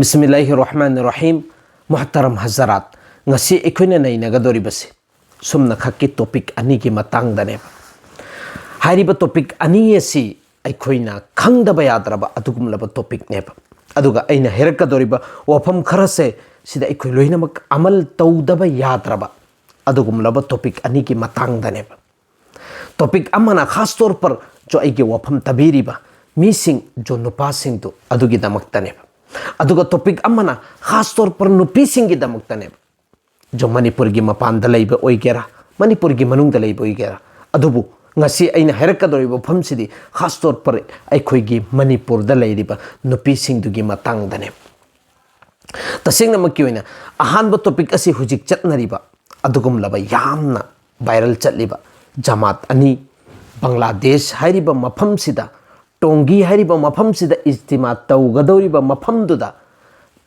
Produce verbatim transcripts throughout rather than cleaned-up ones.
ꯕꯤꯁꯃꯤꯜꯂꯥꯍꯤꯔ ꯔꯍꯃꯥꯅꯤꯔ ꯔꯍꯤꯝ꯫ ꯃꯨꯍꯇꯔꯝ ꯍꯖꯔꯥꯠ, ꯉꯁꯤ ꯑꯩꯈꯣꯏꯅ ꯅꯩꯅꯒꯗꯧꯔꯤꯕꯁꯤ ꯁꯨꯝꯅꯈꯛꯀꯤ ꯇꯣꯄꯤꯛ ꯑꯅꯤꯒꯤ ꯃꯇꯥꯡꯗꯅꯦꯕ꯫ ꯍꯥꯏꯔꯤꯕ ꯇꯣꯄꯤꯛ ꯑꯅꯤ ꯑꯁꯤ ꯑꯩꯈꯣꯏꯅ ꯈꯪꯗꯕ ꯌꯥꯗ꯭ꯔꯕ ꯑꯗꯨꯒꯨꯝꯂꯕ ꯇꯣꯄꯤꯛꯅꯦꯕ꯫ ꯑꯗꯨꯒ ꯑꯩꯅ ꯍꯥꯏꯔꯛꯀꯗꯧꯔꯤꯕ ꯋꯥꯐꯝ ꯈꯔꯁꯦ ꯁꯤꯗ ꯑꯩꯈꯣꯏ ꯂꯣꯏꯅꯃꯛ ꯑꯃꯜ ꯇꯧꯗꯕ ꯌꯥꯗ꯭ꯔꯕ ꯑꯗꯨꯒꯨꯝꯂꯕ ꯇꯣꯄꯤꯛ ꯑꯅꯤꯒꯤ ꯃꯇꯥꯡꯗꯅꯦꯕ꯫ ꯇꯣꯄꯤꯛ ꯑꯃꯅ ꯈꯥꯁ ꯇꯧꯔ ꯄꯔ ꯖꯣ ꯑꯩꯒꯤ ꯋꯥꯐꯝ ꯇꯥꯕꯤꯔꯤꯕ ꯃꯤꯁꯤꯡ, ꯖꯣ ꯅꯨꯄꯥꯁꯤꯡꯗꯨ ꯑꯗꯨꯒꯤꯗꯃꯛꯇꯅꯦꯕ꯫ ꯑꯗꯨꯒ ꯇꯣꯄꯤꯛ ꯑꯃꯅ ꯈꯥꯁ ꯇꯧꯔ ꯄꯔ ꯅꯨꯄꯤꯁꯤꯡꯒꯤꯗꯃꯛꯇꯅꯦꯕ꯫ ꯖꯣ ꯃꯅꯤꯄꯨꯔꯒꯤ ꯃꯄꯥꯟꯗ ꯂꯩꯕ ꯑꯣꯏꯒꯦꯔꯥ, ꯃꯅꯤꯄꯨꯔꯒꯤ ꯃꯅꯨꯡꯗ ꯂꯩꯕ ꯑꯣꯏꯒꯦꯔꯥ, ꯑꯗꯨꯕꯨ ꯉꯁꯤ ꯑꯩꯅ ꯍꯥꯏꯔꯛꯀꯗꯧꯔꯤꯕ ꯋꯥꯐꯝꯁꯤꯗꯤ ꯈꯥꯁ ꯇꯧꯔ ꯄꯔ ꯑꯩꯈꯣꯏꯒꯤ ꯃꯅꯤꯄꯨꯔꯗ ꯂꯩꯔꯤꯕ ꯅꯨꯄꯤꯁꯤꯡꯗꯨꯒꯤ ꯃꯇꯥꯡꯗꯅꯦꯕ꯫ ꯇꯁꯦꯡꯅꯃꯛꯀꯤ ꯑꯣꯏꯅ ꯑꯍꯥꯟꯕ ꯇꯣꯄꯤꯛ ꯑꯁꯤ ꯍꯧꯖꯤꯛ ꯆꯠꯅꯔꯤꯕ ꯑꯗꯨꯒꯨꯝꯂꯕ ꯌꯥꯝꯅ ꯚꯥꯏꯔꯦꯜ ꯆꯠꯂꯤꯕ ꯖꯃꯥꯠ ꯑꯅꯤ, ꯕꯪꯒ꯭ꯂꯥꯗꯦꯁ ꯍꯥꯏꯔꯤꯕ ꯃꯐꯝꯁꯤꯗ, ꯇꯣꯡꯒꯤ ꯍꯥꯏꯔꯤꯕ ꯃꯐꯝꯁꯤꯗ ꯏꯖꯇꯤꯃꯥ ꯇꯧꯒꯗꯧꯔꯤꯕ ꯃꯐꯝꯗꯨꯗ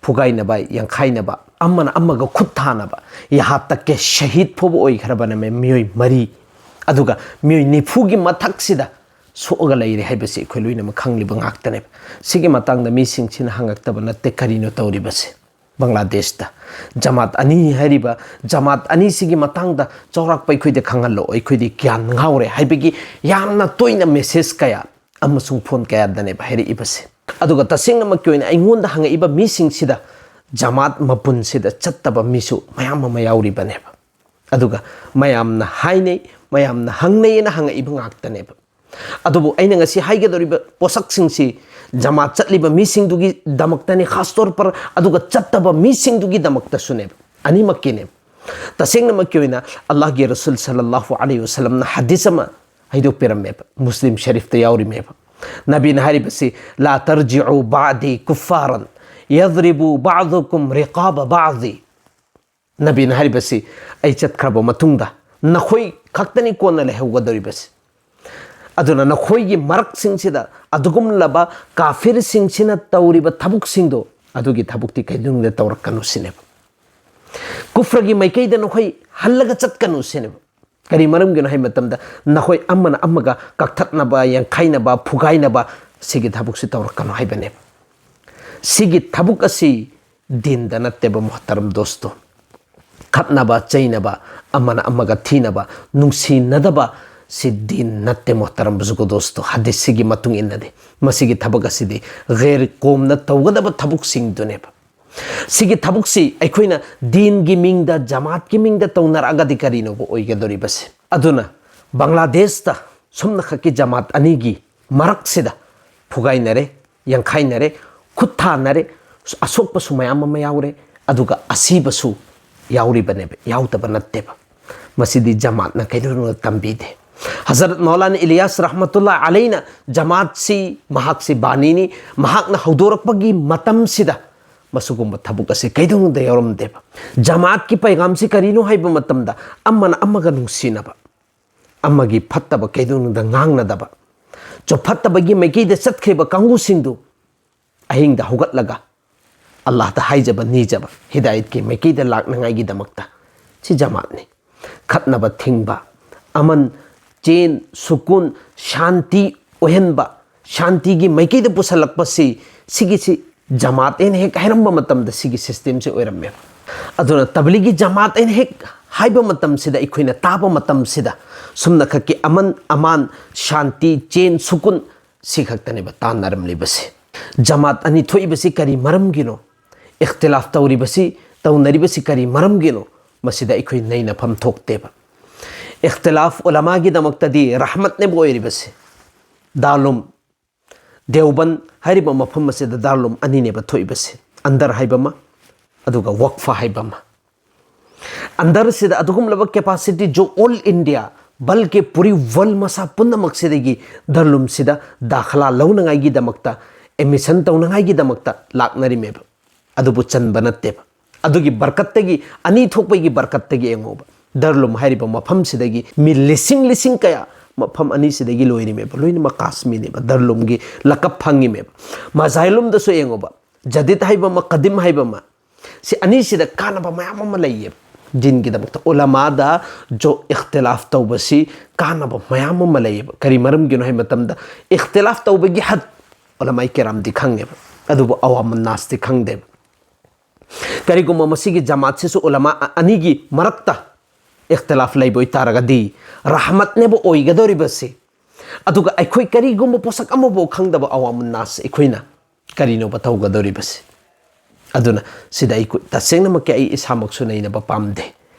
ꯐꯨꯒꯥꯏꯅꯕ, ꯌꯥꯡꯈꯥꯏꯅꯕ, ꯑꯃꯅ ꯑꯃꯒ ꯈꯨꯠ ꯊꯥꯅꯕ, ꯌꯍꯥ ꯇꯛ ꯀꯦ ꯁꯍꯤꯗ ꯐꯥꯎꯕ ꯑꯣꯏꯈ꯭ꯔꯕꯅꯦ ꯃꯤꯑꯣꯏ ꯃꯔꯤ, ꯑꯗꯨꯒ ꯃꯤꯑꯣꯏ ꯅꯤꯐꯨꯒꯤ ꯃꯊꯛꯁꯤꯗ ꯁꯣꯛꯑꯒ ꯂꯩꯔꯦ ꯍꯥꯏꯕꯁꯤ ꯑꯩꯈꯣꯏ ꯂꯣꯏꯅꯃꯛ ꯈꯪꯂꯤꯕ ꯉꯥꯛꯇꯅꯦꯕ꯫ ꯁꯤꯒꯤ ꯃꯇꯥꯡꯗ ꯃꯤꯁꯤꯡꯁꯤꯅ ꯍꯪꯉꯛꯇꯕ ꯅꯠꯇꯦ, ꯀꯔꯤꯅꯣ ꯇꯧꯔꯤꯕꯁꯦ? ꯕꯪꯒ꯭ꯂꯥꯗꯦꯁꯇ ꯖꯃꯥꯠ ꯑꯅꯤ ꯍꯥꯏꯔꯤꯕ ꯖꯃꯥꯠ ꯑꯅꯤꯁꯤꯒꯤ ꯃꯇꯥꯡꯗ ꯆꯥꯎꯔꯥꯛꯄ ꯑꯩꯈꯣꯏꯗ ꯈꯪꯍꯜꯂꯛꯑꯣ, ꯑꯩꯈꯣꯏꯗꯤ ꯒ꯭ꯌꯥꯟ ꯉꯥꯎꯔꯦ ꯍꯥꯏꯕꯒꯤ ꯌꯥꯝꯅ ꯇꯣꯏꯅ ꯃꯦꯁꯦꯖ ꯀꯌꯥ ꯑꯃꯁꯨꯡ ꯐꯣꯟ ꯀꯌꯥꯗꯅꯦꯕ ꯍꯥꯏꯔꯛꯏꯕꯁꯦ꯫ ꯑꯗꯨꯒ ꯇꯁꯦꯡꯅꯃꯛꯀꯤ ꯑꯣꯏꯅ ꯑꯩꯉꯣꯟꯗ ꯍꯪꯉꯛꯏꯕ ꯃꯤꯁꯤꯡꯁꯤꯗ ꯖꯃꯥꯠ ꯃꯄꯨꯟꯁꯤꯗ ꯆꯠꯇꯕ ꯃꯤꯁꯨ ꯃꯌꯥꯝ ꯑꯃ ꯌꯥꯎꯔꯤꯕꯅꯦꯕ꯫ ꯑꯗꯨꯒ ꯃꯌꯥꯝꯅ ꯍꯥꯏꯅꯩ, ꯃꯌꯥꯝꯅ ꯍꯪꯅꯩꯅ ꯍꯪꯉꯛꯏꯕ ꯉꯥꯛꯇꯅꯦꯕ꯫ ꯑꯗꯨꯕꯨ ꯑꯩꯅ ꯉꯁꯤ ꯍꯥꯏꯒꯗꯧꯔꯤꯕ ꯄꯣꯠꯁꯛꯁꯤꯡꯁꯤ ꯖꯃꯥꯠ ꯆꯠꯂꯤꯕ ꯃꯤꯁꯤꯡꯗꯨꯒꯤꯗꯃꯛꯇꯅꯤ, ꯈꯥꯁ ꯇꯧꯔ ꯄꯔ, ꯑꯗꯨꯒ ꯆꯠꯇꯕ ꯃꯤꯁꯤꯡꯗꯨꯒꯤꯗꯃꯛꯇꯁꯨꯅꯦꯕ, ꯑꯅꯤꯃꯛꯀꯤꯅꯦꯕ꯫ ꯇꯁꯦꯡꯅꯃꯛꯀꯤ ꯑꯣꯏꯅ ꯑꯜꯂꯥꯍꯒꯤ ꯔꯁꯨꯜ ꯁꯜꯂꯜꯂꯥꯍꯨ ꯑꯂꯩꯍꯤ ꯋꯁꯜꯂꯝꯅ ꯍꯗꯤꯁ ꯑꯃ ꯍꯥꯏꯗꯣꯛꯄꯤꯔꯝꯃꯦꯕ, ꯃꯨꯁꯂꯤꯝ ꯁꯔꯤꯐꯇ ꯌꯥꯎꯔꯤꯃꯦꯕ꯫ ꯅꯕꯤꯅ ꯍꯥꯏꯔꯤꯕꯁꯤ, "لا ترجعوا بعدي كفارا يضرب بعضكم رقاب بعض." ꯅꯕꯤꯅ ꯍꯥꯏꯔꯤꯕꯁꯤ, "ꯑꯩ ꯆꯠꯈ꯭ꯔꯕ ꯃꯇꯨꯡꯗ ꯅꯈꯣꯏ ꯈꯛꯇꯅꯤ ꯀꯣꯟꯅ ꯂꯩꯍꯧꯒꯗꯧꯔꯤꯕꯁꯤ꯫ ꯑꯗꯨꯅ ꯅꯈꯣꯏꯒꯤ ꯃꯔꯛꯁꯤꯡꯁꯤꯗ ꯑꯗꯨꯒꯨꯝꯂꯕ ꯀꯥꯐꯤꯔꯁꯤꯡꯁꯤꯅ ꯇꯧꯔꯤꯕ ꯊꯕꯛꯁꯤꯡꯗꯣ, ꯑꯗꯨꯒꯤ ꯊꯕꯛꯇꯤ ꯀꯩꯗꯧꯅꯨꯡꯗ ꯇꯧꯔꯛꯀꯅꯨ ꯁꯤꯅꯦꯕ꯫ ꯀꯨꯐ꯭ꯔꯒꯤ ꯃꯥꯏꯀꯩꯗ ꯅꯈꯣꯏ ꯍꯜꯂꯒ ꯆꯠꯀꯅꯨ ꯁꯤꯅꯦꯕ꯫ ꯀꯔꯤ ꯃꯔꯝꯒꯤꯅꯣ ꯍꯥꯏꯕ ꯃꯇꯝꯗ ꯅꯈꯣꯏ ꯑꯃꯅ ꯑꯃꯒ ꯀꯛꯊꯠꯅꯕ, ꯌꯥꯡꯈꯥꯏꯅꯕ, ꯐꯨꯒꯥꯏꯅꯕ ꯁꯤꯒꯤ ꯊꯕꯛꯁꯤ ꯇꯧꯔꯛꯀꯅꯨ ꯍꯥꯏꯕꯅꯦꯕ꯫ ꯁꯤꯒꯤ ꯊꯕꯛ ꯑꯁꯤ ꯗꯤꯟꯗ ꯅꯠꯇꯦꯕ, ꯃꯣꯍꯇꯔꯝ ꯗꯣꯁꯇꯣ꯫ ꯈꯠꯅꯕ ꯆꯩꯅꯕ, ꯑꯃꯅ ꯑꯃꯒ ꯊꯤꯅꯕ, ꯅꯨꯡꯁꯤꯅꯗꯕ, ꯁꯤ ꯗꯤꯟ ꯅꯠꯇꯦ, ꯃꯣꯍꯇꯔꯝ ꯕꯨꯖꯨꯔꯒ ꯗꯣꯁꯇꯣ꯫ ꯍꯗꯤꯁꯁꯤꯒꯤ ꯃꯇꯨꯡ ꯏꯟꯅꯗꯤ ꯃꯁꯤꯒꯤ ꯊꯕꯛ ꯑꯁꯤꯗꯤ ꯒꯩꯔ ꯀꯣꯝꯅ ꯇꯧꯒꯗꯕ ꯊꯕꯛꯁꯤꯡꯗꯨꯅꯦꯕ꯫ ꯁꯤꯒꯤ ꯊꯕꯛꯁꯤ ꯑꯩꯈꯣꯏꯅ ꯗꯤꯟꯒꯤ ꯃꯤꯡꯗ, ꯖꯃꯥꯠꯀꯤ ꯃꯤꯡꯗ ꯇꯧꯅꯔꯛꯑꯒꯗꯤ ꯀꯔꯤꯅꯣꯕ ꯑꯣꯏꯒꯗꯧꯔꯤꯕꯁꯦ? ꯑꯗꯨꯅ ꯕꯪꯒ꯭ꯂꯥꯗꯦꯁꯇ ꯁꯨꯝꯅꯈꯛꯀꯤ ꯖꯃꯥꯠ ꯑꯅꯤꯒꯤ ꯃꯔꯛꯁꯤꯗ ꯐꯨꯒꯥꯏꯅꯔꯦ, ꯌꯥꯡꯈꯥꯏꯅꯔꯦ, ꯈꯨꯠ ꯊꯥꯅꯔꯦ, ꯑꯁꯣꯛꯄꯁꯨ ꯃꯌꯥꯝ ꯑꯃ ꯌꯥꯎꯔꯦ, ꯑꯗꯨꯒ ꯑꯁꯤꯕꯁꯨ ꯌꯥꯎꯔꯤꯕꯅꯦꯕ, ꯌꯥꯎꯗꯕ ꯅꯠꯇꯦꯕ꯫ ꯃꯁꯤꯗꯤ ꯖꯃꯥꯠꯅ ꯀꯩꯗꯧꯅꯨꯡꯗ ꯇꯝꯕꯤꯗꯦ꯫ ꯍꯖꯔꯠ ꯃꯧꯂꯥꯅꯥ ꯏꯂꯤꯌꯥꯁ ꯔꯍꯃꯇꯨꯜꯂꯥ ꯑꯂꯩꯅ ꯖꯃꯥꯠꯁꯤ, ꯃꯍꯥꯛꯁꯤ ꯕꯥꯅꯤꯅꯤ, ꯃꯍꯥꯛꯅ ꯍꯧꯗꯣꯔꯛꯄꯒꯤ ꯃꯇꯝꯁꯤꯗ ꯃꯁꯤꯒꯨꯝꯕ ꯊꯕꯛ ꯑꯁꯤ ꯀꯩꯗꯧꯅꯨꯡꯗ ꯌꯥꯎꯔꯝꯗꯦꯕ꯫ ꯖꯃꯥꯠꯀꯤ ꯄꯩꯒꯥꯝꯁꯤ ꯀꯔꯤꯅꯣ ꯍꯥꯏꯕ ꯃꯇꯝꯗ, ꯑꯃꯅ ꯑꯃꯒ ꯅꯨꯡꯁꯤꯅꯕ, ꯑꯃꯒꯤ ꯐꯠꯇꯕ ꯀꯩꯗꯧꯅꯨꯡꯗ ꯉꯥꯡꯅꯗꯕ, ꯆꯣ ꯐꯠꯇꯕꯒꯤ ꯃꯥꯏꯀꯩꯗ ꯆꯠꯈ꯭ꯔꯤꯕ ꯀꯥꯡꯕꯨꯁꯤꯡꯗꯨ ꯑꯍꯤꯡꯗ ꯍꯧꯒꯠꯂꯒ ꯑꯜꯂꯥꯍꯗ ꯍꯥꯏꯖꯕ ꯅꯤꯖꯕ, ꯍꯤꯗꯥꯌꯠꯀꯤ ꯃꯥꯏꯀꯩꯗ ꯂꯥꯛꯅꯉꯥꯏꯒꯤꯗꯃꯛꯇ꯫ ꯁꯤ ꯖꯃꯥꯠꯅꯤ꯫ ꯈꯠꯅꯕ ꯊꯤꯡꯕ, ꯑꯃꯟ, ꯆꯦꯟ, ꯁꯨꯀꯨꯟ, ꯁꯥꯟꯇꯤ ꯑꯣꯏꯍꯟꯕ, ꯁꯥꯟꯇꯤꯒꯤ ꯃꯥꯏꯀꯩꯗ ꯄꯨꯁꯜꯂꯛꯄꯁꯤ, ꯁꯤꯒꯤꯁꯤ ꯖꯃꯥꯠ ꯑꯩꯅ ꯍꯦꯛ ꯍꯥꯏꯔꯝꯕ ꯃꯇꯝꯗ ꯁꯤꯒꯤ ꯁꯤꯁꯇꯦꯝꯁꯤ ꯑꯣꯏꯔꯝꯃꯦꯕ꯫ ꯑꯗꯨꯅ ꯇꯕꯂꯤꯒꯤ ꯖꯃꯥꯠ ꯑꯩꯅ ꯍꯦꯛ ꯍꯥꯏꯕ ꯃꯇꯝꯁꯤꯗ, ꯑꯩꯈꯣꯏꯅ ꯇꯥꯕ ꯃꯇꯝꯁꯤꯗ, ꯁꯨꯝꯅꯈꯛꯀꯤ ꯑꯃꯟ ꯑꯃꯥꯟ, ꯁꯥꯟꯇꯤ, ꯆꯦꯟ, ꯁꯨꯀꯨꯟ, ꯁꯤ ꯈꯛꯇꯅꯦꯕ ꯇꯥꯟꯅꯔꯝꯂꯤꯕꯁꯤ꯫ ꯖꯃꯥꯠ ꯑꯅꯤ ꯊꯣꯛꯏꯕꯁꯤ ꯀꯔꯤ ꯃꯔꯝꯒꯤꯅꯣ? ꯏꯈꯇꯤꯂꯥꯐ ꯇꯧꯔꯤꯕꯁꯤ, ꯇꯧꯅꯔꯤꯕꯁꯤ ꯀꯔꯤ ꯃꯔꯝꯒꯤꯅꯣ? ꯃꯁꯤꯗ ꯑꯩꯈꯣꯏ ꯅꯩꯅꯐꯝ ꯊꯣꯛꯇꯦꯕ꯫ ꯏꯈꯇꯤꯂꯥꯐ ꯎꯂꯃꯥꯒꯤꯗꯃꯛꯇꯗꯤ ꯔꯍꯃꯠꯅꯦꯕ ꯑꯣꯏꯔꯤꯕꯁꯤ꯫ ꯗꯥꯔꯂꯨꯝ ꯗꯦꯎꯕꯟ ꯍꯥꯏꯔꯤꯕ ꯃꯐꯝ ꯑꯁꯤꯗ ꯗꯥꯔꯂꯨꯝ ꯑꯅꯤꯅꯦꯕ ꯊꯣꯛꯏꯕꯁꯤ, ꯑꯟꯗꯔ ꯍꯥꯏꯕ ꯑꯃ, ꯑꯗꯨꯒ ꯋꯛꯐ ꯍꯥꯏꯕ ꯑꯃ꯫ ꯑꯟꯗꯔꯁꯤꯗ ꯑꯗꯨꯒꯨꯝꯂꯕ ꯀꯦꯄꯥꯁꯤꯇꯤ ꯖꯣ ꯑꯣꯜ ꯏꯟꯗꯤꯌꯥ, ꯕꯜꯀꯤ ꯄꯨꯔꯤ ꯋꯥꯔꯜ ꯃꯁꯥ ꯄꯨꯝꯅꯃꯛꯁꯤꯗꯒꯤ ꯗꯥꯔꯂꯨꯝꯁꯤꯗ ꯗꯥꯈꯂꯥ ꯂꯧꯅꯉꯥꯏꯒꯤꯗꯃꯛꯇ, ꯑꯦꯗꯃꯤꯁꯟ ꯇꯧꯅꯉꯥꯏꯒꯤꯗꯃꯛꯇ ꯂꯥꯛꯅꯔꯤꯃꯦꯕ꯫ ꯑꯗꯨꯕꯨ ꯆꯟꯕ ꯅꯠꯇꯦꯕ꯫ ꯑꯗꯨꯒꯤ ꯕꯔꯀꯠꯇꯒꯤ, ꯑꯅꯤ ꯊꯣꯛꯄꯒꯤ ꯕꯔꯀꯠꯇꯒꯤ ꯌꯦꯡꯉꯣꯕ, ꯗꯔꯂꯨꯝ ꯍꯥꯏꯔꯤꯕ ꯃꯐꯝꯁꯤꯗꯒꯤ ꯃꯤ ꯂꯤꯁꯤꯡ ꯂꯤꯁꯤꯡ ꯀꯌꯥ ꯃꯐꯝ ꯑꯅꯤꯁꯤꯗꯒꯤ ꯂꯣꯏꯔꯤꯃꯦꯕ, ꯂꯣꯏꯅꯃꯛ ꯀꯥꯁꯃꯤꯅꯦꯕ, ꯗꯔꯂꯨꯝꯒꯤ ꯂꯀꯞ ꯐꯪꯉꯤꯃꯦꯕ꯫ ꯃꯖꯥꯏꯂꯨꯝꯗꯁꯨ ꯌꯦꯡꯉꯣꯕ, ꯖꯗꯤꯗ ꯍꯥꯏꯕ ꯑꯃ, ꯀꯗꯤꯝ ꯍꯥꯏꯕ ꯑꯃ, ꯁꯤ ꯑꯅꯤꯁꯤꯗ ꯀꯥꯟꯅꯕ ꯃꯌꯥꯝ ꯑꯃ ꯂꯩꯌꯦꯕ꯫ ꯗꯤꯟꯒꯤꯗꯃꯛꯇ ꯎꯂꯃꯥꯗ ꯖꯣ ꯏꯈꯇꯤꯂꯥꯐ ꯇꯧꯕꯁꯤ ꯀꯥꯟꯅꯕ ꯃꯌꯥꯝ ꯑꯃ ꯂꯩꯌꯦꯕ꯫ ꯀꯔꯤ ꯃꯔꯝꯒꯤꯅꯣ ꯍꯥꯏꯕ ꯃꯇꯝꯗ, ꯏꯈꯇꯤꯂꯥꯐ ꯇꯧꯕꯒꯤ ꯍꯠ ꯎꯂꯃꯥꯏ ꯀꯦꯔꯥꯝꯗꯤ ꯈꯪꯉꯦꯕ꯫ ꯑꯗꯨꯕꯨ ꯑꯋꯥꯃꯟ ꯅꯥꯁꯇꯤ ꯈꯪꯗꯦꯕ꯫ ꯀꯔꯤꯒꯨꯝꯕ ꯃꯁꯤꯒꯤ ꯖꯃꯥꯠꯁꯤꯁꯨ ꯎꯂꯃꯥ ꯑ-, ꯑꯅꯤꯒꯤ ꯃꯔꯛꯇ ꯏꯈꯇꯤꯂꯥꯐ ꯂꯩꯕ ꯑꯣꯏꯇꯥꯔꯒꯗꯤ, ꯔꯍꯃꯠꯅꯦꯕ ꯑꯣꯏꯒꯗꯧꯔꯤꯕꯁꯤ꯫ ꯑꯗꯨꯒ ꯑꯩꯈꯣꯏ ꯀꯔꯤꯒꯨꯝꯕ ꯄꯣꯠꯁꯛ ꯑꯃꯐꯥꯎ ꯈꯪꯗꯕ ꯑꯋꯥꯃꯟ ꯅꯥꯁ ꯑꯩꯈꯣꯏꯅ ꯀꯔꯤꯅꯣꯕ ꯇꯧꯒꯗꯧꯔꯤꯕꯁꯤ? ꯑꯗꯨꯅ ꯁꯤꯗ ꯑꯩ ꯀꯨ-, ꯇꯁꯦꯡꯅꯃꯛꯀꯤ ꯑꯩ ꯏꯁꯥꯃꯛꯁꯨ ꯅꯩꯅꯕ ꯄꯥꯝꯗꯦ꯫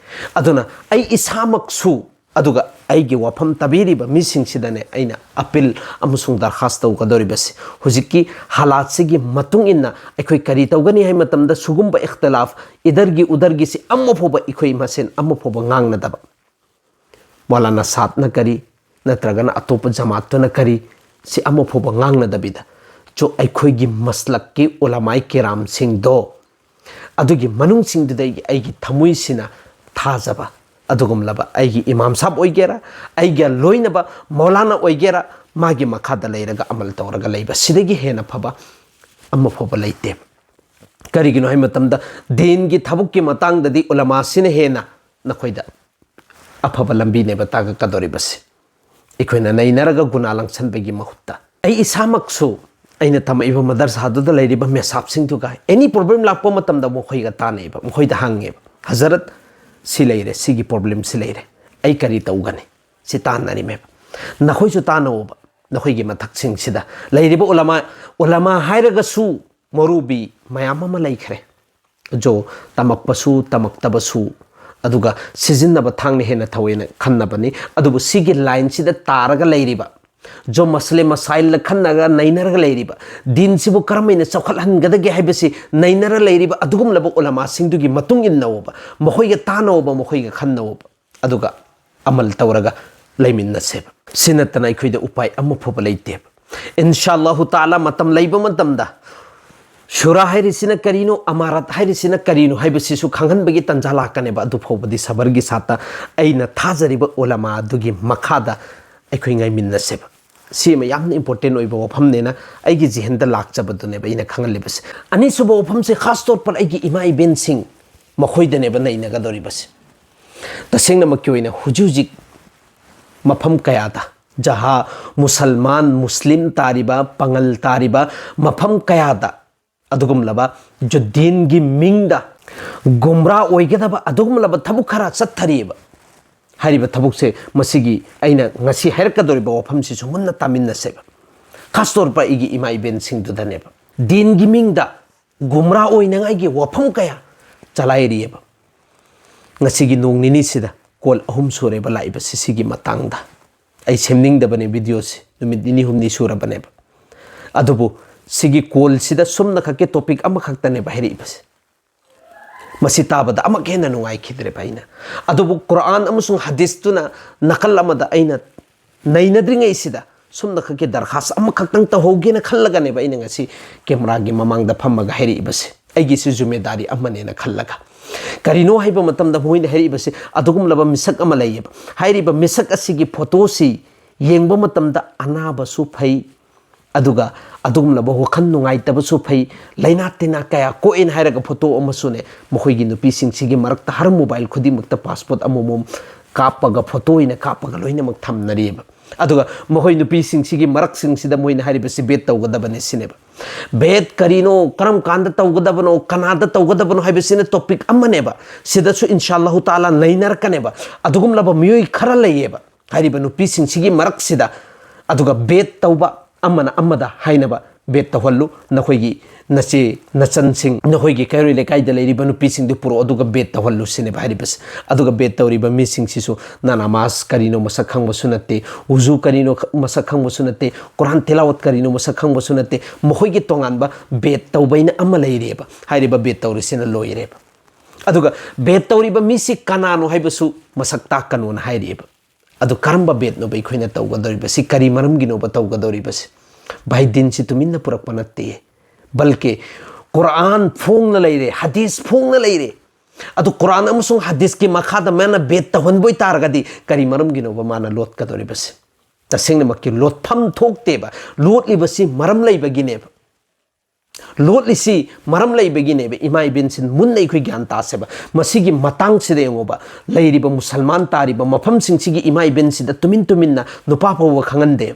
ꯑꯗꯨꯅ ꯑꯩ ꯏꯁꯥꯃꯛꯁꯨ, ꯑꯗꯨꯒ ꯑꯩꯒꯤ ꯋꯥꯐꯝ ꯇꯥꯕꯤꯔꯤꯕ ꯃꯤꯁꯤꯡꯁꯤꯗꯅꯦ ꯑꯩꯅ ꯑꯄꯤꯜ ꯑꯃꯁꯨꯡ ꯗꯔꯈꯥꯁ ꯇꯧꯒꯗꯧꯔꯤꯕꯁꯤ, ꯍꯧꯖꯤꯛꯀꯤ ꯍꯥꯂꯥꯠꯁꯤꯒꯤ ꯃꯇꯨꯡ ꯏꯟꯅ ꯑꯩꯈꯣꯏ ꯀꯔꯤ ꯇꯧꯒꯅꯤ ꯍꯥꯏꯕ ꯃꯇꯝꯗ, ꯁꯤꯒꯨꯝꯕ ꯏꯈꯇꯤꯂꯥꯐ, ꯏꯗꯔꯒꯤ ꯎꯗꯔꯒꯤꯁꯤ ꯑꯃꯐꯥꯎꯕ ꯑꯩꯈꯣꯏ ꯃꯁꯦꯟ ꯑꯃꯐꯥꯎꯕ ꯉꯥꯡꯅꯗꯕ꯫ ꯃꯧꯂꯥꯅꯥ ꯁꯥꯗꯅ ꯀꯔꯤ, ꯅꯠꯇ꯭ꯔꯒꯅ ꯑꯇꯣꯞꯄ ꯖꯃꯥꯠꯇꯨꯅ ꯀꯔꯤ, ꯁꯤ ꯑꯃꯐꯥꯎꯕ ꯉꯥꯡꯅꯗꯕꯤꯗ, ꯆꯣ, ꯑꯩꯈꯣꯏꯒꯤ ꯃꯁꯂꯛꯀꯤ ꯎꯂꯃꯥꯏ ꯀꯤꯔꯥꯝꯁꯤꯡꯗꯣ, ꯑꯗꯨꯒꯤ ꯃꯅꯨꯡꯁꯤꯡꯗꯨꯗꯒꯤ ꯑꯩꯒꯤ ꯊꯃꯣꯏꯁꯤꯅ ꯊꯥꯖꯕ ꯑꯗꯨꯒꯨꯝꯂꯕ ꯑꯩꯒꯤ ꯏꯃꯥꯝ ꯁꯥꯕ ꯑꯣꯏꯒꯦꯔꯥ, ꯑꯩꯒ ꯂꯣꯏꯅꯕ ꯃꯧꯂꯥꯅꯥ ꯑꯣꯏꯒꯦꯔꯥ, ꯃꯥꯒꯤ ꯃꯈꯥꯗ ꯂꯩꯔꯒ ꯑꯃꯜ ꯇꯧꯔꯒ ꯂꯩꯕ, ꯁꯤꯗꯒꯤ ꯍꯦꯟꯅ ꯐꯕ ꯑꯃꯐꯥꯎꯕ ꯂꯩꯇꯦ꯫ ꯀꯔꯤꯒꯤꯅꯣ ꯍꯥꯏꯕ ꯃꯇꯝꯗ, ꯗꯤꯟꯒꯤ ꯊꯕꯛꯀꯤ ꯃꯇꯥꯡꯗꯗꯤ ꯎꯂꯃꯥꯁꯤꯅ ꯍꯦꯟꯅ ꯅꯈꯣꯏꯗ ꯑꯐꯕ ꯂꯝꯕꯤꯅꯦꯕ ꯇꯥꯛꯂꯛꯀꯗꯧꯔꯤꯕꯁꯦ꯫ ꯑꯩꯈꯣꯏꯅ ꯅꯩꯅꯔꯒ ꯒꯨꯅꯥ ꯂꯪꯁꯟꯕꯒꯤ ꯃꯍꯨꯠꯇ, ꯑꯩ ꯏꯁꯥꯃꯛꯁꯨ ꯑꯩꯅ ꯇꯝꯃꯛꯏꯕ ꯃꯗꯔꯁꯥꯗꯨꯗ ꯂꯩꯔꯤꯕ ꯃꯦꯁꯥꯞꯁꯤꯡꯗꯨꯒ any problem ꯂꯥꯛꯄ ꯃꯇꯝꯗ ꯃꯈꯣꯏꯒ ꯇꯥꯟꯅꯩꯕ, ꯃꯈꯣꯏꯗ ꯍꯪꯉꯦꯕ, "ꯍꯖꯔꯠ, ꯁꯤ ꯂꯩꯔꯦ, ꯁꯤꯒꯤ problem ꯁꯤ ꯂꯩꯔꯦ, ꯑꯩ ꯀꯔꯤ ꯇꯧꯒꯅꯤ?" ꯁꯤ ꯇꯥꯟꯅꯔꯤꯃꯦꯕ꯫ ꯅꯈꯣꯏꯁꯨ ꯇꯥꯟꯅꯧꯕ, ꯅꯈꯣꯏꯒꯤ ꯃꯊꯛꯁꯤꯡꯁꯤꯗ ꯂꯩꯔꯤꯕ ꯎꯂꯃꯥ, ꯎꯂꯃꯥ ꯍꯥꯏꯔꯒꯁꯨ ꯃꯧꯔꯨꯕꯤ ꯃꯌꯥꯝ ꯑꯃ ꯂꯩꯈ꯭ꯔꯦ꯫ ꯖꯣ, ꯇꯝꯃꯛꯄꯁꯨ ꯇꯝꯃꯛꯇꯕꯁꯨ, ꯑꯗꯨꯒ ꯁꯤꯖꯤꯟꯅꯕ ꯊꯥꯡꯅ ꯍꯦꯟꯅ ꯊꯧꯋꯦꯅ ꯈꯟꯅꯕꯅꯤ꯫ ꯑꯗꯨꯕꯨ ꯁꯤꯒꯤ line ꯁꯤꯗ ꯇꯥꯔꯒ ꯂꯩꯔꯤꯕ, ꯖꯣ, ꯃꯁꯂꯦ ꯃꯁꯥꯏꯜꯗ ꯈꯟꯅꯔꯒ ꯅꯩꯅꯔꯒ ꯂꯩꯔꯤꯕ, ꯗꯤꯟꯁꯤꯕꯨ ꯀꯔꯝ ꯍꯥꯏꯅ ꯆꯥꯎꯈꯠꯍꯟꯒꯗꯒꯦ ꯍꯥꯏꯕꯁꯤ ꯅꯩꯅꯔ ꯂꯩꯔꯤꯕ ꯑꯗꯨꯒꯨꯝꯂꯕ ꯎꯂꯃꯥꯁꯤꯡꯗꯨꯒꯤ ꯃꯇꯨꯡ ꯏꯟꯅꯧꯕ, ꯃꯈꯣꯏꯒ ꯇꯥꯟꯅꯧꯕ, ꯃꯈꯣꯏꯒ ꯈꯟꯅꯧꯕ, ꯑꯗꯨꯒ ꯑꯃꯜ ꯇꯧꯔꯒ ꯂꯩꯃꯤꯟꯅꯁꯦꯕ꯫ ꯁꯤ ꯅꯠꯇꯅ ꯑꯩꯈꯣꯏꯗ ꯎꯄꯥꯏ ꯑꯃ ꯐꯥꯎꯕ ꯂꯩꯇꯦꯕ꯫ ꯏꯟꯁꯥ ꯑꯜꯂꯥꯍꯨ ꯇꯥꯂꯥ, ꯃꯇꯝ ꯂꯩꯕ ꯃꯇꯝꯗ ꯁꯨꯔꯥ ꯍꯥꯏꯔꯤꯁꯤꯅ ꯀꯔꯤꯅꯣ, ꯑꯃꯥꯔꯥꯠ ꯍꯥꯏꯔꯤꯁꯤꯅ ꯀꯔꯤꯅꯣ ꯍꯥꯏꯕꯁꯤꯁꯨ ꯈꯪꯍꯟꯕꯒꯤ ꯇꯟꯖꯥ ꯂꯥꯛꯀꯅꯦꯕ꯫ ꯑꯗꯨ ꯐꯥꯎꯕꯗꯤ ꯁꯕꯔꯒꯤ ꯁꯥꯠꯇ ꯑꯩꯅ ꯊꯥꯖꯔꯤꯕ ꯎꯂꯃꯥ ꯑꯗꯨꯒꯤ ꯃꯈꯥꯗ ꯑꯩꯈꯣꯏ ꯉꯥꯏꯃꯤꯟꯅꯁꯦꯕ꯫ ꯁꯤ ꯑꯃ ꯌꯥꯝꯅ important ꯑꯣꯏꯕ ꯋꯥꯐꯝꯅꯦꯅ ꯑꯩꯒꯤ ꯖꯤꯍꯟꯗ ꯂꯥꯛꯆꯕꯗꯨꯅꯦꯕ ꯑꯩꯅ ꯈꯪꯍꯜꯂꯤꯕꯁꯦ꯫ ꯑꯅꯤꯁꯨꯕ ꯋꯥꯐꯝꯁꯦ, ꯈꯥꯁ ꯇꯧꯔ ꯄꯔ ꯑꯩꯒꯤ ꯏꯃꯥ ꯏꯕꯦꯟꯁꯤꯡ, ꯃꯈꯣꯏꯗꯅꯦꯕ ꯅꯩꯅꯒꯗꯧꯔꯤꯕꯁꯦ꯫ ꯇꯁꯦꯡꯅꯃꯛꯀꯤ ꯑꯣꯏꯅ ꯍꯧꯖꯤꯛ ꯍꯧꯖꯤꯛ ꯃꯐꯝ ꯀꯌꯥꯗ ꯖꯍꯥ ꯃꯨꯁꯜꯃꯥꯟ, ꯃꯨꯁꯂꯤꯝ ꯇꯥꯔꯤꯕ, ꯄꯥꯉꯜ ꯇꯥꯔꯤꯕ ꯃꯐꯝ ꯀꯌꯥꯗ ꯑꯗꯨꯒꯨꯝꯂꯕ ꯖꯨꯗꯤꯟꯒꯤ ꯃꯤꯡꯗ ꯒꯨꯝꯔꯥ ꯑꯣꯏꯒꯗꯕ ꯑꯗꯨꯒꯨꯝꯂꯕ ꯊꯕꯛ ꯈꯔ ꯆꯠꯊꯔꯤꯑꯕ꯫ ꯍꯥꯏꯔꯤꯕ ꯊꯕꯛꯁꯦ, ꯃꯁꯤꯒꯤ ꯑꯩꯅ ꯉꯁꯤ ꯍꯥꯏꯔꯛꯀꯗꯧꯔꯤꯕ ꯋꯥꯐꯝꯁꯤꯁꯨ ꯃꯨꯟꯅ ꯇꯥꯃꯤꯟꯅꯁꯦꯕ꯫ ꯈꯥꯁ ꯇꯧꯔꯕ ꯑꯩꯒꯤ ꯏꯃꯥ ꯏꯕꯦꯟꯁꯤꯡꯗꯨꯗꯅꯦꯕ, ꯗꯤꯟꯒꯤ ꯃꯤꯡꯗ ꯒꯨꯝꯔꯥ ꯑꯣꯏꯅꯉꯥꯏꯒꯤ ꯋꯥꯐꯝ ꯀꯌꯥ ꯆꯂꯥꯏꯔꯤꯑꯕ꯫ ꯉꯁꯤꯒꯤ ꯅꯣꯡ ꯅꯤꯅꯤꯁꯤꯗ ꯀꯣꯜ ꯑꯍꯨꯝ ꯁꯨꯔꯦꯕ ꯂꯥꯛꯏꯕꯁꯤ ꯁꯤꯒꯤ ꯃꯇꯥꯡꯗ꯫ ꯑꯩ ꯁꯦꯝꯅꯤꯡꯗꯕꯅꯦ ꯚꯤꯗꯤꯑꯣꯁꯤ, ꯅꯨꯃꯤꯠ ꯅꯤꯅꯤ ꯍꯨꯝꯅꯤ ꯁꯨꯔꯕꯅꯦꯕ꯫ ꯑꯗꯨꯕꯨ ꯁꯤꯒꯤ ꯀꯣꯜꯁꯤꯗ ꯁꯨꯝꯅ ꯈꯛꯀꯤ ꯇꯣꯄꯤꯛ ꯑꯃꯈꯛꯇꯅꯦꯕ ꯍꯥꯏꯔꯛꯏꯕꯁꯦ꯫ ꯃꯁꯤ ꯇꯥꯕꯗ ꯑꯃꯨꯛ ꯍꯦꯟꯅ ꯅꯨꯡꯉꯥꯏꯈꯤꯗ꯭ꯔꯦꯕ ꯑꯩꯅ꯫ ꯑꯗꯨꯕꯨ ꯀꯨꯔꯥꯟ ꯑꯃꯁꯨꯡ ꯍꯗꯤꯁꯇꯨꯅ ꯅꯥꯀꯜ ꯑꯃꯗ ꯑꯩꯅ ꯅꯩꯅꯗ꯭ꯔꯤꯉꯩꯁꯤꯗ ꯁꯨꯝꯅ ꯈꯛꯀꯤ ꯗꯔꯈꯥꯁ ꯑꯃꯈꯛꯇꯪ ꯇꯧꯍꯧꯒꯦꯅ ꯈꯜꯂꯒꯅꯦꯕ ꯑꯩꯅ ꯉꯁꯤ ꯀꯦꯃꯦꯔꯥꯒꯤ ꯃꯃꯥꯡꯗ ꯐꯝꯃꯒ ꯍꯥꯏꯔꯛꯏꯕꯁꯦ꯫ ꯑꯩꯒꯤꯁꯨ ꯖꯨꯃꯦꯗꯥꯔꯤ ꯑꯃꯅꯦꯅ ꯈꯜꯂꯒ꯫ ꯀꯔꯤꯅꯣ ꯍꯥꯏꯕ ꯃꯇꯝꯗ ꯃꯣꯏꯅ ꯍꯥꯏꯔꯛꯏꯕꯁꯦ ꯑꯗꯨꯒꯨꯝꯂꯕ ꯃꯤꯁꯛ ꯑꯃ ꯂꯩꯌꯦꯕ꯫ ꯍꯥꯏꯔꯤꯕ ꯃꯤꯁꯛ ꯑꯁꯤꯒꯤ ꯐꯣꯇꯣꯁꯤ ꯌꯦꯡꯕ ꯃꯇꯝꯗ ꯑꯅꯥꯕꯁꯨ ꯐꯩ, ꯑꯗꯨꯒ ꯑꯗꯨꯒꯨꯝꯂꯕ ꯋꯥꯈꯜ ꯅꯨꯡꯉꯥꯏꯇꯕꯁꯨ ꯐꯩ, ꯂꯥꯏꯅꯥ ꯇꯤꯟꯅꯥ ꯀꯌꯥ ꯀꯣꯛꯑꯦꯅ ꯍꯥꯏꯔꯒ ꯐꯣꯇꯣ ꯑꯃꯁꯨꯅꯦ, ꯃꯈꯣꯏꯒꯤ ꯅꯨꯄꯤꯁꯤꯡꯁꯤꯒꯤ ꯃꯔꯛꯇ ꯍꯔ ꯃꯣꯕꯥꯏꯜ ꯈꯨꯗꯤꯡꯃꯛꯇ ꯄꯥꯁꯄꯣꯔꯠ ꯑꯃꯃꯝ ꯀꯥꯞꯄꯒ, ꯐꯣꯇꯣ ꯑꯣꯏꯅ ꯀꯥꯞꯄꯒ ꯂꯣꯏꯅꯃꯛ ꯊꯝꯅꯔꯤꯑꯕ꯫ ꯑꯗꯨꯒ ꯃꯈꯣꯏ ꯅꯨꯄꯤꯁꯤꯡꯁꯤꯒꯤ ꯃꯔꯛꯁꯤꯡꯁꯤꯗ ꯃꯣꯏꯅ ꯍꯥꯏꯔꯤꯕꯁꯤ ꯕꯦꯠ ꯇꯧꯒꯗꯕꯅꯤ ꯁꯤꯅꯦꯕ꯫ ꯕꯦꯠ ꯀꯔꯤꯅꯣ, ꯀꯔꯝ ꯀꯥꯟꯗ ꯇꯧꯒꯗꯕꯅꯣ, ꯀꯅꯥꯗ ꯇꯧꯒꯗꯕꯅꯣ ꯍꯥꯏꯕꯁꯤꯅ ꯇꯣꯄꯤꯛ ꯑꯃꯅꯦꯕ꯫ ꯁꯤꯗꯁꯨ ꯏꯟꯁꯥ ꯑꯜꯂꯥꯍꯨ ꯇꯥꯂꯥ ꯅꯩꯅꯔꯛꯀꯅꯦꯕ꯫ ꯑꯗꯨꯒꯨꯝꯂꯕ ꯃꯤꯑꯣꯏ ꯈꯔ ꯂꯩꯌꯦꯕ꯫ ꯍꯥꯏꯔꯤꯕ ꯅꯨꯄꯤꯁꯤꯡꯁꯤꯒꯤ ꯃꯔꯛꯁꯤꯗ, ꯑꯗꯨꯒ ꯕꯦꯠ ꯇꯧꯕ, ꯑꯃꯅ ꯑꯃꯗ ꯍꯥꯏꯅꯕ, ꯕꯦꯠ ꯇꯧꯍꯜꯂꯨ, ꯅꯈꯣꯏꯒꯤ ꯅꯆꯦ ꯅꯆꯟꯁꯤꯡ, ꯅꯈꯣꯏꯒꯤ ꯀꯩꯔꯣꯏ ꯂꯩꯀꯥꯏꯗ ꯂꯩꯔꯤꯕ ꯅꯨꯄꯤꯁꯤꯡꯗꯨ ꯄꯨꯔꯛꯑꯣ, ꯑꯗꯨꯒ ꯕꯦꯠ ꯇꯧꯍꯜꯂꯨ ꯁꯤꯅꯦꯕ ꯍꯥꯏꯔꯤꯕꯁꯦ꯫ ꯑꯗꯨꯒ ꯕꯦꯠ ꯇꯧꯔꯤꯕ ꯃꯤꯁꯤꯡꯁꯤꯁꯨ ꯅ ꯅꯃꯥꯖ ꯀꯔꯤꯅꯣ ꯃꯁꯛ ꯈꯪꯕꯁꯨ ꯅꯠꯇꯦ, ꯎꯖꯨ ꯀꯔꯤꯅꯣ ꯈ-, ꯃꯁꯛ ꯈꯪꯕꯁꯨ ꯅꯠꯇꯦ, ꯀꯨꯔꯥꯟ ꯇꯤꯂꯥꯋꯠ ꯀꯔꯤꯅꯣ ꯃꯁꯛ ꯈꯪꯕꯁꯨ ꯅꯠꯇꯦ, ꯃꯈꯣꯏꯒꯤ ꯇꯣꯉꯥꯟꯕ ꯕꯦꯠ ꯇꯧꯕꯩꯅ ꯑꯃ ꯂꯩꯔꯦꯕ꯫ ꯍꯥꯏꯔꯤꯕ ꯕꯦꯠ ꯇꯧꯔꯤꯁꯤꯅ ꯂꯣꯏꯔꯦꯕ꯫ ꯑꯗꯨꯒ ꯕꯦꯠ ꯇꯧꯔꯤꯕ ꯃꯤꯁꯤ ꯀꯅꯥꯅꯣ ꯍꯥꯏꯕꯁꯨ ꯃꯁꯛ ꯇꯥꯛꯀꯅꯣꯅ ꯍꯥꯏꯔꯤꯑꯕ꯫ ꯑꯗꯨ ꯀꯔꯝꯕ ꯕꯦꯠꯅꯣꯕ ꯑꯩꯈꯣꯏꯅ ꯇꯧꯒꯗꯧꯔꯤꯕꯁꯤ? ꯀꯔꯤ ꯃꯔꯝꯒꯤꯅꯣꯕ ꯇꯧꯒꯗꯧꯔꯤꯕꯁꯤ? ꯚꯥꯏ, ꯗꯤꯟꯁꯤ ꯇꯨꯃꯤꯟꯅ ꯄꯨꯔꯛꯄ ꯅꯠꯇꯦ, ꯕꯜꯀꯤ ꯀꯨꯔꯥꯟ ꯐꯣꯡꯅ ꯂꯩꯔꯦ, ꯍꯗꯤꯁ ꯐꯣꯡꯅ ꯂꯩꯔꯦ꯫ ꯑꯗꯨ ꯀꯨꯔꯥꯟ ꯑꯃꯁꯨꯡ ꯍꯗꯤꯁꯀꯤ ꯃꯈꯥꯗ ꯃꯥꯅ ꯕꯦꯠ ꯇꯧꯍꯟꯕ ꯑꯣꯏꯇꯥꯔꯒꯗꯤ ꯀꯔꯤ ꯃꯔꯝꯒꯤꯅꯣꯕ ꯃꯥꯅ ꯂꯣꯠꯀꯗꯧꯔꯤꯕꯁꯤ? ꯇꯁꯦꯡꯅꯃꯛꯀꯤ ꯂꯣꯠꯐꯝ ꯊꯣꯛꯇꯦꯕ, ꯂꯣꯠꯂꯤꯕꯁꯤ ꯃꯔꯝ ꯂꯩꯕꯒꯤꯅꯦꯕ꯫ ꯂꯣꯠꯂꯤꯁꯤ ꯃꯔꯝ ꯂꯩꯕꯒꯤꯅꯦꯕ꯫ ꯏꯃꯥ ꯏꯕꯦꯟꯁꯤꯡ, ꯃꯨꯟꯅ ꯑꯩꯈꯣꯏ ꯒ꯭ꯌꯥꯟ ꯇꯥꯁꯦꯕ꯫ ꯃꯁꯤꯒꯤ ꯃꯇꯥꯡꯁꯤꯗ ꯌꯦꯡꯉꯣꯕ, ꯂꯩꯔꯤꯕ ꯃꯨꯁꯜꯃꯥꯟ ꯇꯥꯔꯤꯕ ꯃꯐꯝꯁꯤꯡꯁꯤꯒꯤ ꯏꯃꯥ ꯏꯕꯦꯟꯁꯤꯗ ꯇꯨꯃꯤꯟ ꯇꯨꯃꯤꯟꯅ ꯅꯨꯄꯥ ꯐꯥꯎꯕ ꯈꯪꯍꯟꯗꯦ꯫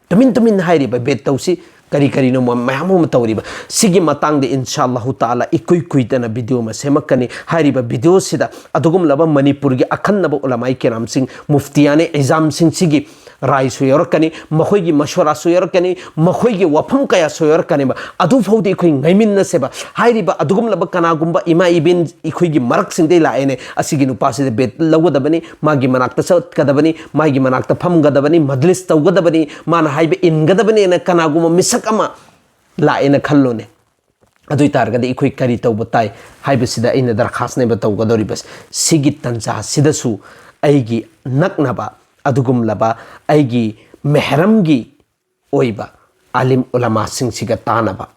ꯇꯨꯃꯤꯟ ꯇꯨꯃꯤꯟ ꯍꯥꯏꯔꯤꯕ ꯕꯦꯠ ꯇꯧꯁꯤ, ꯀꯔꯤ ꯀꯔꯤꯅꯣ ꯃ-, ꯃꯌꯥꯝ ꯑꯃ ꯇꯧꯔꯤꯕ꯫ ꯁꯤꯒꯤ ꯃꯇꯥꯡꯗ ꯏꯟꯁꯥ ꯑꯜꯂꯥꯍꯨ ꯇꯥꯂꯥ ꯏꯀꯨꯏ ꯀꯨꯏꯗꯅ ꯚꯤꯗꯤꯑꯣ ꯑꯃ ꯁꯦꯝꯃꯛꯀꯅꯤ꯫ ꯍꯥꯏꯔꯤꯕ ꯚꯤꯗꯤꯑꯣꯁꯤꯗ ꯑꯗꯨꯒꯨꯝꯂꯕ ꯃꯅꯤꯄꯨꯔꯒꯤ ꯑꯈꯟꯅꯕ ꯎꯂꯃꯥꯏ ꯀꯤꯔꯥꯝꯁꯤꯡ, ꯃꯨꯐꯇꯤꯌꯥꯅꯦ ꯏꯖꯥꯝꯁꯤꯡꯁꯤꯒꯤ ꯔꯥꯏꯁꯨ ꯌꯥꯎꯔꯛꯀꯅꯤ, ꯃꯈꯣꯏꯒꯤ ꯃꯁꯣꯔꯥꯁꯨ ꯌꯥꯎꯔꯛꯀꯅꯤ, ꯃꯈꯣꯏꯒꯤ ꯋꯥꯐꯝ ꯀꯌꯥꯁꯨ ꯌꯥꯎꯔꯛꯀꯅꯦꯕ꯫ ꯑꯗꯨꯐꯥꯎꯗꯤ ꯑꯩꯈꯣꯏ ꯉꯥꯏꯃꯤꯟꯅꯁꯦꯕ꯫ ꯍꯥꯏꯔꯤꯕ ꯑꯗꯨꯒꯨꯝꯂꯕ ꯀꯅꯥꯒꯨꯝꯕ ꯏꯃꯥ ꯏꯕꯦꯟ ꯑꯩꯈꯣꯏꯒꯤ ꯃꯔꯛꯁꯤꯡꯗꯩ ꯂꯥꯛꯑꯦꯅꯦ, ꯑꯁꯤꯒꯤ ꯅꯨꯄꯥꯁꯤꯗ ꯕꯦꯠ ꯂꯧꯒꯗꯕꯅꯤ, ꯃꯥꯒꯤ ꯃꯅꯥꯛꯇ ꯆꯠꯀꯗꯕꯅꯤ, ꯃꯥꯒꯤ ꯃꯅꯥꯛꯇ ꯐꯝꯒꯗꯕꯅꯤ, ꯃꯖꯂꯤꯁ ꯇꯧꯒꯗꯕꯅꯤ, ꯃꯥꯅ ꯍꯥꯏꯕ ꯏꯟꯒꯗꯕꯅꯤꯅ ꯀꯅꯥꯒꯨꯝꯕ ꯃꯤꯁꯛ ꯑꯃ ꯂꯥꯛꯑꯦꯅ ꯈꯜꯂꯣꯅꯦ꯫ ꯑꯗꯨ ꯑꯣꯏ ꯇꯥꯔꯒꯗꯤ ꯑꯩꯈꯣꯏ ꯀꯔꯤ ꯇꯧꯕ ꯇꯥꯏ ꯍꯥꯏꯕꯁꯤꯗ ꯑꯩꯅ ꯗꯔꯈꯥꯁꯅꯦꯕ ꯇꯧꯒꯗꯧꯔꯤꯕꯁꯦ꯫ ꯁꯤꯒꯤ ꯇꯟꯖꯥꯁꯤꯗꯁꯨ ꯑꯩꯒꯤ ꯅꯛꯅꯕ ꯑꯗꯨꯒꯨꯝꯂꯕ ꯑꯩꯒꯤ ꯃꯦꯍꯔꯝꯒꯤ ꯑꯣꯏꯕ ꯑꯥꯂꯤꯝ ꯎꯂꯃꯥꯁꯤꯡꯁꯤꯒ ꯇꯥꯟꯅꯕ,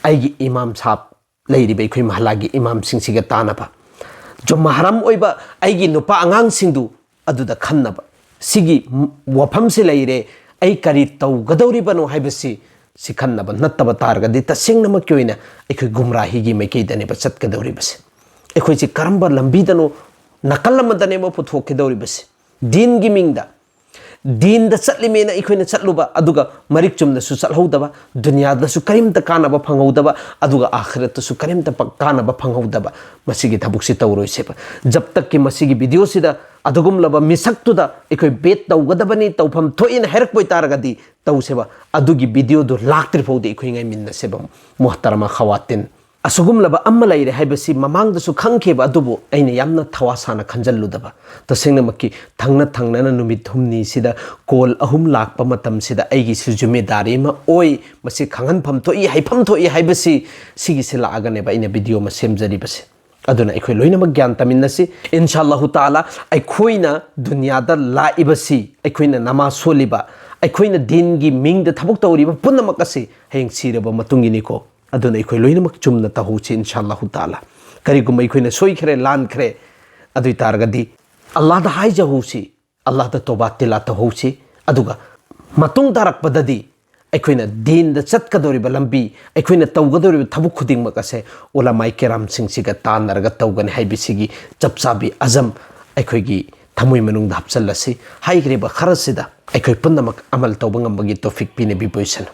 ꯑꯩꯒꯤ ꯏꯃꯥꯝ ꯁꯥꯕ, ꯂꯩꯔꯤꯕ ꯑꯩꯈꯣꯏ ꯃꯍꯜꯂꯥꯒꯤ ꯏꯃꯥꯝꯁꯤꯡꯁꯤꯒ ꯇꯥꯟꯅꯕ, ꯖꯨꯝꯃꯥ ꯍꯔꯥꯝ ꯑꯣꯏꯕ ꯑꯩꯒꯤ ꯅꯨꯄꯥ ꯑꯉꯥꯡꯁꯤꯡꯗꯨ ꯑꯗꯨꯗ ꯈꯟꯅꯕ, ꯁꯤꯒꯤ ꯋꯥꯐꯝꯁꯤ ꯂꯩꯔꯦ꯫ ꯑꯩ ꯀꯔꯤ ꯇꯧꯒꯗꯧꯔꯤꯕꯅꯣ ꯍꯥꯏꯕꯁꯤ ꯁꯤ ꯈꯟꯅꯕ ꯅꯠꯇꯕ ꯇꯥꯔꯒꯗꯤ ꯇꯁꯦꯡꯅꯃꯛꯀꯤ ꯑꯣꯏꯅ ꯑꯩꯈꯣꯏ ꯒꯨꯝꯔꯥꯍꯤꯒꯤ ꯃꯥꯏꯀꯩꯗꯅꯦꯕ ꯆꯠꯀꯗꯧꯔꯤꯕꯁꯦ꯫ ꯑꯩꯈꯣꯏꯁꯤ ꯀꯔꯝꯕ ꯂꯝꯕꯤꯗꯅꯣ, ꯅꯥꯀꯜ ꯑꯃꯗꯅꯦꯕ ꯄꯨꯊꯣꯛꯀꯗꯧꯔꯤꯕꯁꯦ꯫ ꯗꯤꯟꯒꯤ ꯃꯤꯡꯗ, ꯗꯤꯟꯗ ꯆꯠꯂꯤꯃꯦꯅ ꯑꯩꯈꯣꯏꯅ ꯆꯠꯂꯨꯕ, ꯑꯗꯨꯒ ꯃꯔꯤꯛ ꯆꯨꯝꯅꯁꯨ ꯆꯠꯍꯧꯗꯕ, ꯗꯨꯅꯤꯌꯥꯗꯁꯨ ꯀꯔꯤꯝꯇ ꯀꯥꯟꯅꯕ ꯐꯪꯍꯧꯗꯕ, ꯑꯗꯨꯒ ꯑꯥꯈꯤꯔꯠꯇꯁꯨ ꯀꯔꯤꯝꯇ ꯄ-, ꯀꯥꯟꯅꯕ ꯐꯪꯍꯧꯗꯕ, ꯃꯁꯤꯒꯤ ꯊꯕꯛꯁꯤ ꯇꯧꯔꯣꯏꯁꯦꯕ꯫ ꯖꯕ ꯇꯛꯀꯤ ꯃꯁꯤꯒꯤ ꯚꯤꯗꯤꯑꯣꯁꯤꯗ ꯑꯗꯨꯒꯨꯝꯂꯕ ꯃꯤꯁꯛꯇꯨꯗ ꯑꯩꯈꯣꯏ ꯕꯦꯠ ꯇꯧꯒꯗꯕꯅꯤ, ꯇꯧꯐꯝ ꯊꯣꯛꯏꯅ ꯍꯥꯏꯔꯛꯄ ꯑꯣꯏꯇꯥꯔꯒꯗꯤ ꯇꯧꯁꯦꯕ꯫ ꯑꯗꯨꯒꯤ ꯚꯤꯗꯤꯑꯣꯗꯨ ꯂꯥꯛꯇ꯭ꯔꯤ ꯐꯥꯎꯗꯤ ꯑꯩꯈꯣꯏ ꯉꯥꯏꯃꯤꯟꯅꯁꯦꯕ, ꯃꯨꯍꯇꯔꯃ ꯈꯋꯥꯇꯤꯟ꯫ ꯑꯁꯤꯒꯨꯝꯂꯕ ꯑꯃ ꯂꯩꯔꯦ ꯍꯥꯏꯕꯁꯤ ꯃꯃꯥꯡꯗꯁꯨ ꯈꯪꯈꯤꯕ, ꯑꯗꯨꯕꯨ ꯑꯩꯅ ꯌꯥꯝꯅ ꯊꯋꯥ ꯁꯥꯅ ꯈꯟꯖꯜꯂꯨꯗꯕ꯫ ꯇꯁꯦꯡꯅꯃꯛꯀꯤ ꯊꯪꯅ ꯊꯪꯅꯅ ꯅꯨꯃꯤꯠ ꯍꯨꯝꯅꯤꯁꯤꯗ ꯀꯣꯜ ꯑꯍꯨꯝ ꯂꯥꯛꯄ ꯃꯇꯝꯁꯤꯗ ꯑꯩꯒꯤꯁꯨ ꯖꯤꯝꯃꯦꯗꯥꯔꯤ ꯑꯃ ꯑꯣꯏ, ꯃꯁꯤ ꯈꯪꯍꯟꯐꯝ ꯊꯣꯛꯏ, ꯍꯥꯏꯐꯝ ꯊꯣꯛꯏ ꯍꯥꯏꯕꯁꯤ, ꯁꯤꯒꯤꯁꯤ ꯂꯥꯛꯑꯒꯅꯦꯕ ꯑꯩꯅ ꯚꯤꯗꯤꯑꯣ ꯑꯃ ꯁꯦꯝꯖꯔꯤꯕꯁꯦ꯫ ꯑꯗꯨꯅ ꯑꯩꯈꯣꯏ ꯂꯣꯏꯅꯃꯛ ꯒ꯭ꯌꯥꯟ ꯇꯥꯃꯤꯟꯅꯁꯤ꯫ ꯏꯟꯁꯥ ꯑꯜꯂꯥꯍꯨ ꯇꯥꯂꯥ, ꯑꯩꯈꯣꯏꯅ ꯗꯨꯅꯤꯌꯥꯗ ꯂꯥꯛꯏꯕꯁꯤ, ꯑꯩꯈꯣꯏꯅ ꯅꯃꯥꯖ ꯁꯣꯜꯂꯤꯕ, ꯑꯩꯈꯣꯏꯅ ꯗꯤꯟꯒꯤ ꯃꯤꯡꯗ ꯊꯕꯛ ꯇꯧꯔꯤꯕ ꯄꯨꯝꯅꯃꯛ ꯑꯁꯤ ꯍꯌꯦꯡ ꯁꯤꯔꯕ ꯃꯇꯨꯡꯒꯤꯅꯤꯀꯣ꯫ ꯑꯗꯨꯅ ꯑꯩꯈꯣꯏ ꯂꯣꯏꯅꯃꯛ ꯆꯨꯝꯅ ꯇꯧꯍꯧꯁꯤ, ꯏꯟꯁꯥ ꯑꯜꯂꯥꯍꯨ ꯇꯥꯂꯥ꯫ ꯀꯔꯤꯒꯨꯝꯕ ꯑꯩꯈꯣꯏꯅ ꯁꯣꯏꯈ꯭ꯔꯦ, ꯂꯥꯟꯈ꯭ꯔꯦ, ꯑꯗꯨ ꯑꯣꯏ ꯇꯥꯔꯒꯗꯤ ꯑꯜꯂꯥꯍꯗ ꯍꯥꯏꯖꯍꯧꯁꯤ, ꯑꯜꯂꯥꯍꯗ ꯇꯣꯕꯥ ꯇꯤꯂꯥ ꯇꯧꯍꯧꯁꯤ꯫ ꯑꯗꯨꯒ ꯃꯇꯨꯡ ꯇꯥꯔꯛꯄꯗꯗꯤ ꯑꯩꯈꯣꯏꯅ ꯗꯤꯟꯗ ꯆꯠꯀꯗꯧꯔꯤꯕ ꯂꯝꯕꯤ, ꯑꯩꯈꯣꯏꯅ ꯇꯧꯒꯗꯧꯔꯤꯕ ꯊꯕꯛ ꯈꯨꯗꯤꯡꯃꯛ ꯑꯁꯦ ꯎꯂꯃꯥꯏ ꯀꯦꯔꯥꯝꯁꯤꯡꯁꯤꯒ ꯇꯥꯟꯅꯔꯒ ꯇꯧꯒꯅꯤ ꯍꯥꯏꯕꯁꯤꯒꯤ ꯆꯞ ꯆꯥꯕꯤ ꯑꯖꯝ ꯑꯩꯈꯣꯏꯒꯤ ꯊꯃꯣꯏ ꯃꯅꯨꯡꯗ ꯍꯥꯞꯆꯤꯜꯂꯁꯤ꯫ ꯍꯥꯏꯈ꯭ꯔꯤꯕ ꯈꯔꯁꯤꯗ ꯑꯩꯈꯣꯏ ꯄꯨꯝꯅꯃꯛ ꯑꯃꯜ ꯇꯧꯕ ꯉꯝꯕꯒꯤ ꯇꯣꯐꯤꯛ ꯄꯤꯅꯕꯤꯕ ꯑꯣꯏꯁꯅꯨ꯫